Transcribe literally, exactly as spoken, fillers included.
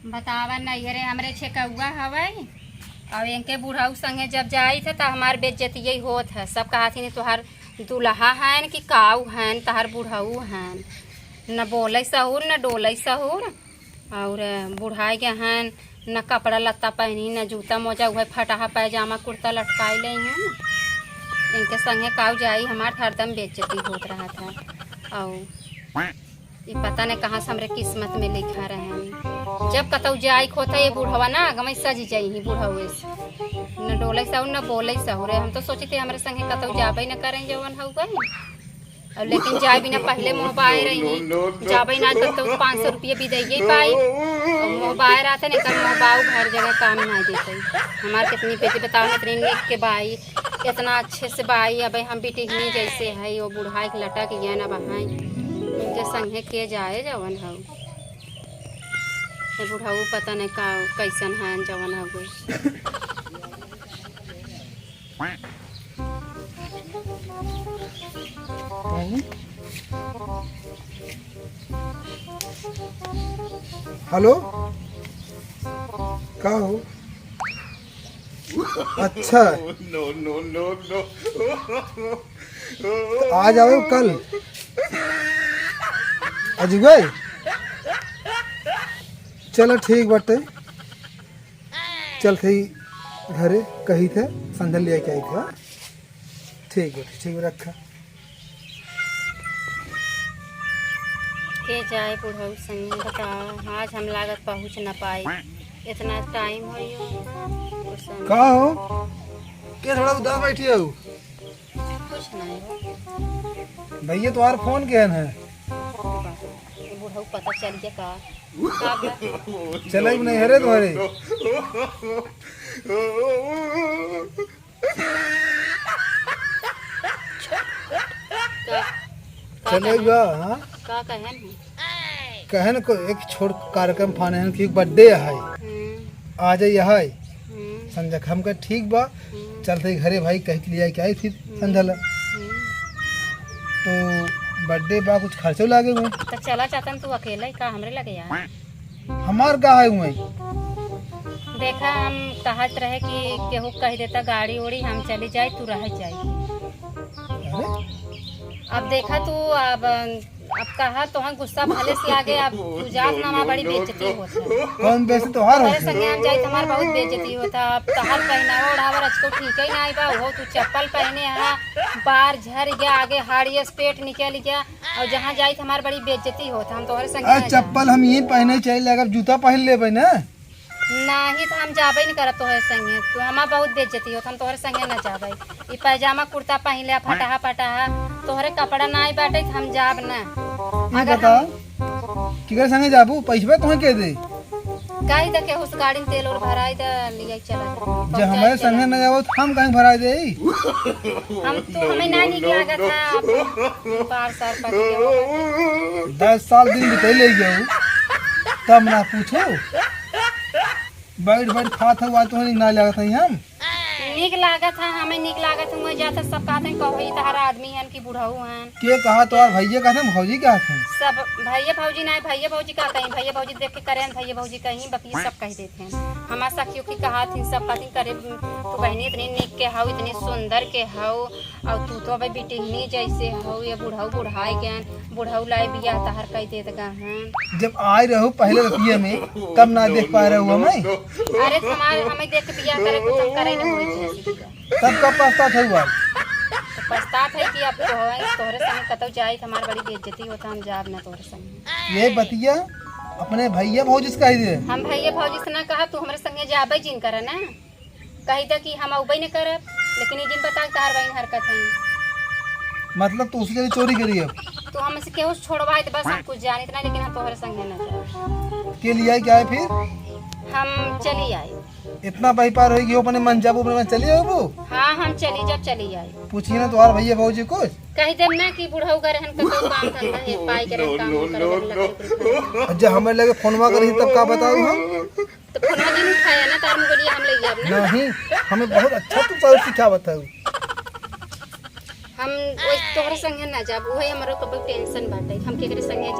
बतावा, नैहरे हमरे छेकउआ हवै, अउर इनके बुढ़ऊ संगे जब जाइत है, त हमार बेइज्जतियै होत है। सब कहत हिन, "तोहार दुल्हा हैन कि काऊ हैन, तोहार बुढ़ऊ हैन, न बोलै सहूर, न डोलै सहूर।" अउर बुढ़ाई के हन, न कपड़ा लत्ता पहनी, न जूता मोजा, उहै फटाहा पैजामा कुर्ता लटकाई लेई हन। इनके संगे काऊ जाई, हमार हरदम बेइज्जती होत रहत है। अउ ई पता नहीं कहाँ से हमरे किस्मत में लिखा रहे। जब कतौ जाई क होत है, ये बुढ़वा ना आगमई सज जाई ही बुढ़वे से। न डोलै सहूर, न बोलै सहूर। हम तो सोचित है हमरे संगे कतौ जाबै न करें जवन हउवै। अउर लेकिन जाए बिना पहिले मोहबाए रही, जाबै ना तब तो पाँच सौ रुपया भी दइये पाई। अउर मोहबाए रहते ना, एकर मोहबाऊ हर जगह काम ना देते। हमार कितनी बेटी बताओ ना, इतनी नीक के बाई, इतना अच्छे से बाई, अबे हम बिटिहनी जैसे है, वो बुढ़ाई के लटक गया ना बहाई। उनके संगे के जाए जवन हउ, ये बुढ़ऊ पता नहीं का कैसन है जवन हउ। हेलो, का हो? अच्छा। No, no, no, no। तो आ जाओ कल। अजुगै? चलो ठीक बाटे। चल थई घरे, कही थे संझा ले आके आई थे, हाँ? ठीक बाटे, ठीक बा, रखा। के जाए बुढ़ऊ संगे, बताओ, आज हम लागत पहुँच न पाई। इतना टाइम हो गयो, कुछ समझ का हो? के थोड़ा उदास बैठी हो? कुछ नहीं हो। भैया, तुम्हारा फोन केहन है? ये बुढ़ऊ पता चल गया का? का बा? चले नहीं हरे तुम्हारे। का, का चले कहन? बा, हाँ? का कहन है? कहन को एक छोट कार्यक्रम फाने हन कि बर्थडे है। हम्म। आ जाइए है। हम्म। संजय हमका ठीक बा। हम्म। चलते घरे भाई कह के लिया के आई फिर हम्म। संझा ला। हम्म। तो बर्थडे बा, कुछ खर्चो लागे हुए। तो चला चाहतन तू अकेले का हमरे लगे यार? हमार का है उमई? देखा, हम कहत रहे कि केहू कह देता गाड़ी उड़ी, हम चली जाई, तू रह जाई। अरे? अब देखा तू, अब, अब कहा तोहन गुस्सा भले से आगे, अब तू जात ना, हमार बड़ी बेइज्जती होत है। कौन बेइज्जती तोहार तोहरे होत है? संगे हम जाई, हमार बहुत बेइज्जती होत है। अब तोहार पहनावा ओढ़ावा रचको ठीक ही नहीं बा, वो तू चप्पल पहने है, बार झर गया, आगे हाड़िए से पेट निकल गया, और जहाँ जाई त हमार बड़ी बेइज्जती होत, हम तोहरे संगे अरे ना जाब। चप्पल हम यहीं पहने चाहिए, अगर जूता पहन लेबे ना। नाही त हम जाबे न करब तोहरे संगे, तू हमार बहुत बेइज्जती होत, हम तोहरे संगे ना जाबे। ई पैजामा कुर्ता पहन ले, फटाहा फटाहा, तोहरे कपड़ा नाही बाटे त हम जाब ना। ई अगर बता, हम केकरे संगे जाबू? पैसबे तोहे के दे? काहे त केहू से गाड़ी में तेल और भराई त लिया चला जाब। जे हमारे संगे ना जाबो त हम कहीं भराई दे? हम, तू हमें ना नीक लागत है, आप बार सार पति के हो। दस साल दिन बितैले गयो, तब ना पूछो। बैठ बैठ खात है, आज तो नीक ना लागत है हम। नीक लागत है, हमें नीक लागत है, मैं जाता सब कहते हैं, "कहो, ई तहरा आदमी हन कि बुढ़ऊ हन?" के कहा तोहार भैया कहते हैं, भौजी कहते हैं? सब भैया भौजी ना, भैया भौजी का कहीं, भैया भौजी देख के करें, भैया भौजी कहीं, बाकी सब कह देते हैं। हमार सखियों की कहा थी, सब कहती, "करे तू बहनी इतनी नीक के हऊ, इतनी सुंदर के हऊ, और तू तो अबे बिटिहनी जैसे हऊ, ये बुढ़ऊ बुढ़ाई गए, बुढ़ऊ लाए बियाह तहार कई देत गा हैं।" जब आए रहो पहले रतिये में, तब ना देख पाए रहो हमें। अरे हमारे, हमें देख के बियाह करे, कुछ हम करे न होई जैसे बियाह। तब का पछतात है बात? तो पछतात है कि अब तो हवे, तोहरे संग कतौ जाई त हमार बड़ी बेइज्जती होता, हम जाब ना तोहरे संग। ये बतिया अपने भैया भौजी से कह दे। हम भैया भौजी से ना कहा, तू हमरे संगे जाबे जिन करे ना। कही द कि हम अउबे न करब, लेकिन ई जिन बता के तहार बहिन हरकत है। मतलब तू उसके लिए चोरी करी अब? तू हमसे केहू से छोड़वाए त बस हम कुछ जानित ना, लेकिन हम तोहरे संगे ना जाब। के लिए क्या है फिर? हम चली आई। इतना बहिपार होई कि अपने मन जाबू, अपने मन चली जाबू? हाँ, हम चली जब चली आई। पूछिए ना तोहार भैया भौजी कुछ? कह देब ना कि बुढ़ऊ गए रहन कतौ काम धंधा, ये पाई के रहन काम करे, लकड़ी उकड़ी खाए। अच्छा, हमें लगे फोनवा करी तब का बताऊ हम? तो फोनवा जिन उठाया ना, तार मोबाइलिया हम ले जाब ना। नहीं, हमें बहुत अच्छा तू सब सिखावत है। हम ओइ तोहरे संगे ना जाब, उहे हमरो कबो टेंशन बाटे, हम केकरे संगे जाब।